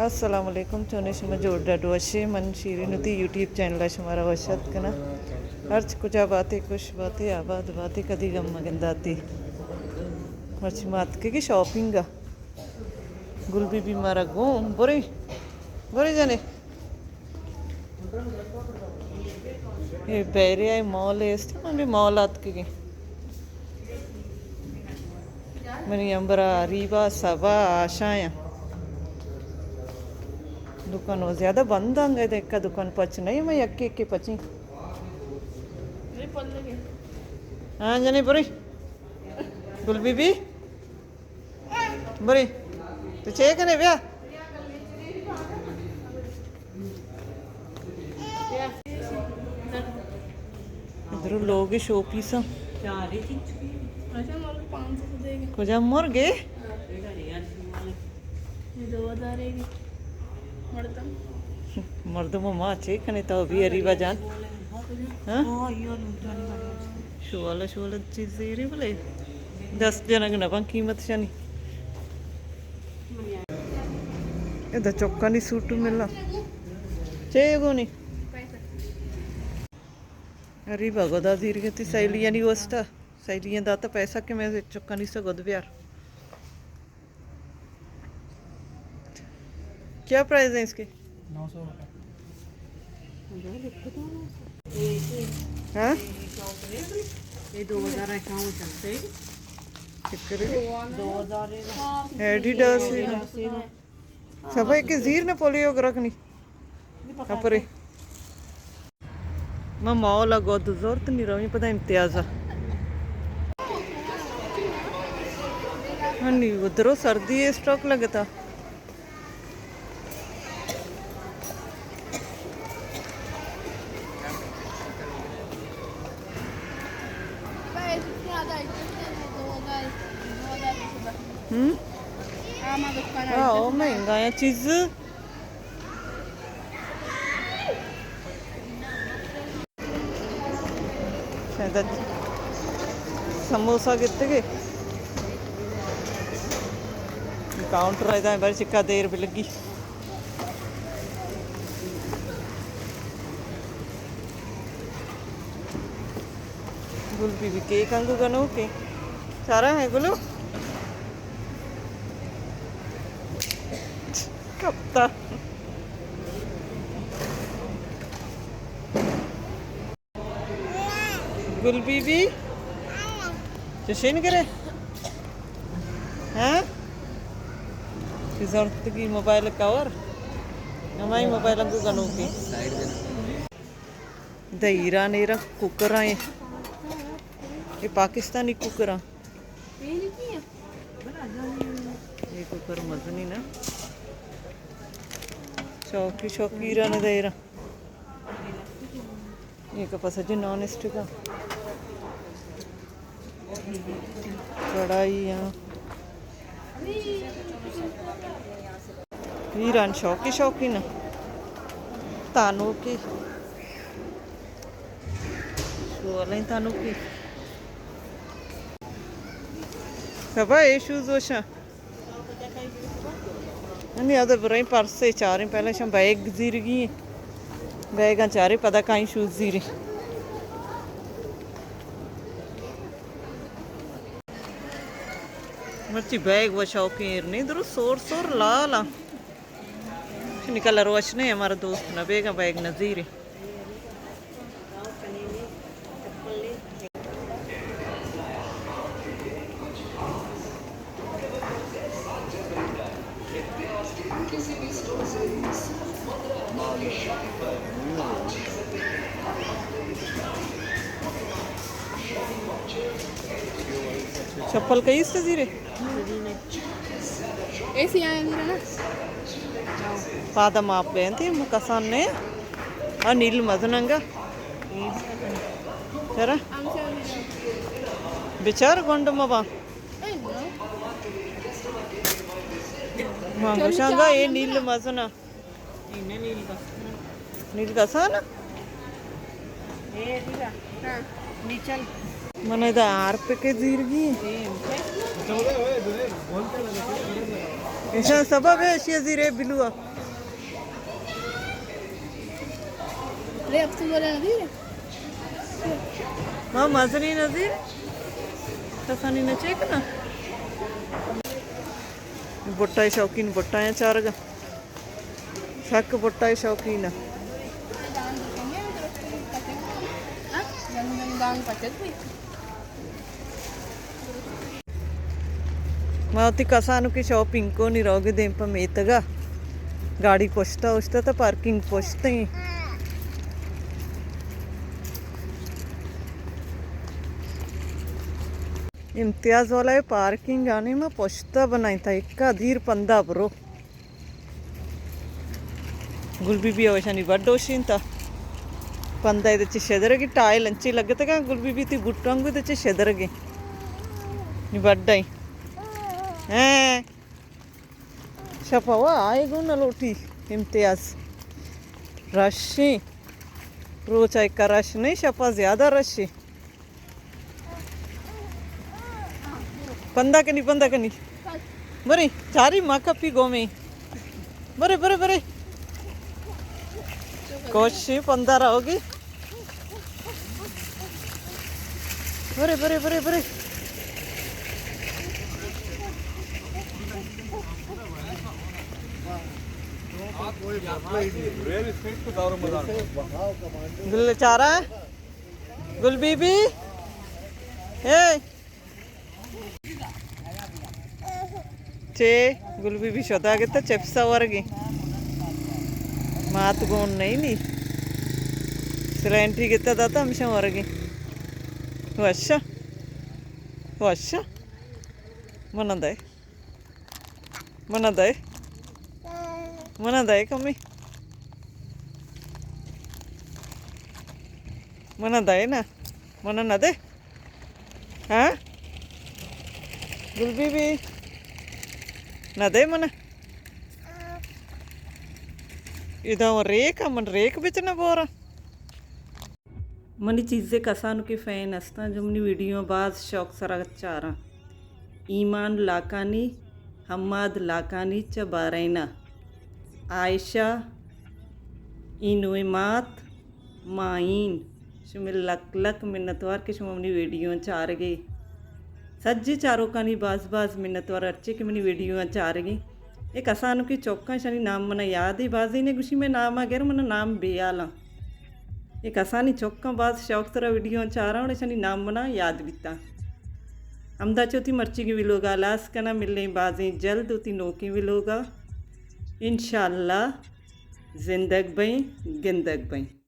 السلام علیکم، چونے شما؟ جوڑ ڈڈ وشے؟ من شیرین وتی یوٹیوب چینل ءَ شمارا وش اتک کناں۔ ہرچ کجا باتے، خوش باتے، آباد باتے، کدی غم مگنداتے۔ مرچی ما اتکگیں شاپنگ ءَ۔ گل بی بی مارا گوں برے، برے جنے۔ اے بیرے ءَ مال است، من بھی مال اتکگیں۔ منی امبرا اریبا، سبا، آشایاں۔ دکان و زیادہ بند انگے، دکا دکان پچ نہیں، میں یکی یکی پچیں۔ ہاں جنے برے۔ گل بی بی۔ برے، تو چے کنے؟ بیا۔ ادھر لوگ شو پیساں۔ کجا مرگے؟ مردم ما چے کنے تو بھی اریبا جان؟ ہاں؟ شوالا شوالا چیز زیرے بلے۔ دست جنگ نہ باں قیمت شانی۔ ادا چکانی سوٹ ملا۔ چے گونی؟ اریبا گدا زیرگتی سیلیانی واسطہ۔ سیلیاں داتا پیسہ کہ میں چکانی سے گد بیار۔ کیا پرائز ہے اس کے؟ نو سو روپے۔ ہاں؟ یہ دو ہزار اکاؤنٹ ہے۔ چکر ہے۔ دو ہزار ہے۔ ایڈیڈاس ہے۔ ایڈیڈاس ہے۔ سبا ایک زیر نے پولیو گرکنی۔ اپرے۔ ما مال ءَ گد زرت نی رویں پدا امتیاز ءَ۔ ہنی ادرو سردی اسٹاک لگتا۔ ہم؟ ہاں، او مہنگا یا چیز۔ شاید سموسہ گتگے۔ کاؤنٹر ءَ ادا بر چکا دیر بہ لگی۔ گل بی بی کیک انگو گنوکے۔ سارا ہے گلو۔ کپتا۔ گل بی بی۔ چشین کرے؟ ہاں؟ کہ زرتگی موبائل کور۔ ہمائی موبائل انگو گنوکے۔ دا ایران ایران کوکر آئیں۔ یہ پاکستانی کوکر آں۔ یہ کوکر مزنی نا۔ شوقی شوقی ایران دا ایران۔ یہ کا پسا جو نان اسٹک آں۔ کڑائی آں۔ ایران شوقی شوقی نا۔ تانوکی۔ شوالیں تانوکی۔ سبا اے شوز وشاں۔ نی، ادا برائیں پرسے چاریں، پہلے شاں بیگ زیرگی۔ بیگاں چاریں، پدا کائیں شوز زیریں۔ مرچی بیگ و شوقیں ایر نی، درو سور سور لال آں۔ چنی کلر وش نہ، ہمارا دوست نہ بیگا بیگ نہ زیرے۔ چپل کئی است زیرے؟ اے سی آیا زیرے نا؟ پادا ماپ بینتی مکسان نے۔ آ نیل مزننگا۔ چرا؟ بچار گونڈ مبا۔ ما گوشانگا اے نیل مزنا۔ نیل کسان؟ من ادا ہارپک زیرگی۔ ایشان سبب ہے، ایشی زیرے بلو۔ ارے، اب تم بولے نظیر۔ ماں مزنی نظیر۔ کسانی نہ چیک نا۔ بٹا شوقین، بٹا چارگا۔ سک بٹا شوقین۔ ما وتی کسانکیں شاپنگ کنی روگ ءَ دیم پہ میتگ ءَ۔ گاڑی پشت ءَ اوشتات، پارکنگ پشت ایں۔ امتیاز والا ءِ پارکنگ آنی ما پشت ءَ بنائیں تا، اکا دیر پندا برو۔ گل بی بی ءَ وشانی بڈ اوشینتا۔ پندا ادا چہ شدرگی ٹائل انچی لگتگاں، گل بی بی تئی بوٹاں گو ادا چہ شدرگی۔ نی بڈ ایں۔ ہیں۔ شپا وا آئے گو نہ لوٹی امتیاز۔ رش ایں۔ روچ ءَ اکا رش نہیں، شپا زیادہ رش ایں۔ پندا کنی، پندا کنی۔ برے، چاری ماں کپی گومے۔ برے، برے، برے۔ کوشش پندا رہوگی۔ برے، برے، برے، برے۔ دل چارا۔ گل بی بی، اے۔ چے گل بی بی شدا گتا چپس ورگی۔ مات گون نہیں نی۔ سلینٹی گتا داتا ہمشہ ورگی۔ وشا۔ وشا۔ منا دے۔ منا دے۔ منا دے کمی۔ منا دے نا۔ منا نہ دے۔ ہاں؟ گل بی بی۔ نہ دے منا۔ ادا ریک، من ریک بچنا بورا۔ منی چیزے کسانکیں فین ہستاں، جو منی ویڈیو باز شوق سرا چاراں۔ ایمان لاکانی، حماد لاکانی چہ بحرین ءَ، عائشہ، اینوئے مات، ماہین، شمے لک لک منتوار کہ شما منی ویڈیو چارگے۔ سجے چاروکانی باز باز منتوار، ہرچے کہ منی ویڈیو چارگے۔ اے کسانکیں چکاں، اشانی نام منا یاد ایں، بازینے گوشی مئے نام ءَ گر، منا نام بیالاں۔ اے کسانی چکاں باز شوق سرا ویڈیو چاراں، اشانی نام منا یاد بیتاں۔ ہمدا چہ وتی مرچیگیں ویلوگا ہلاس کناں، ملیں بازیں جلد وتی نوکیں ویلوگا۔ انشاءاللہ زندگ بئیں، گندگ بئیں۔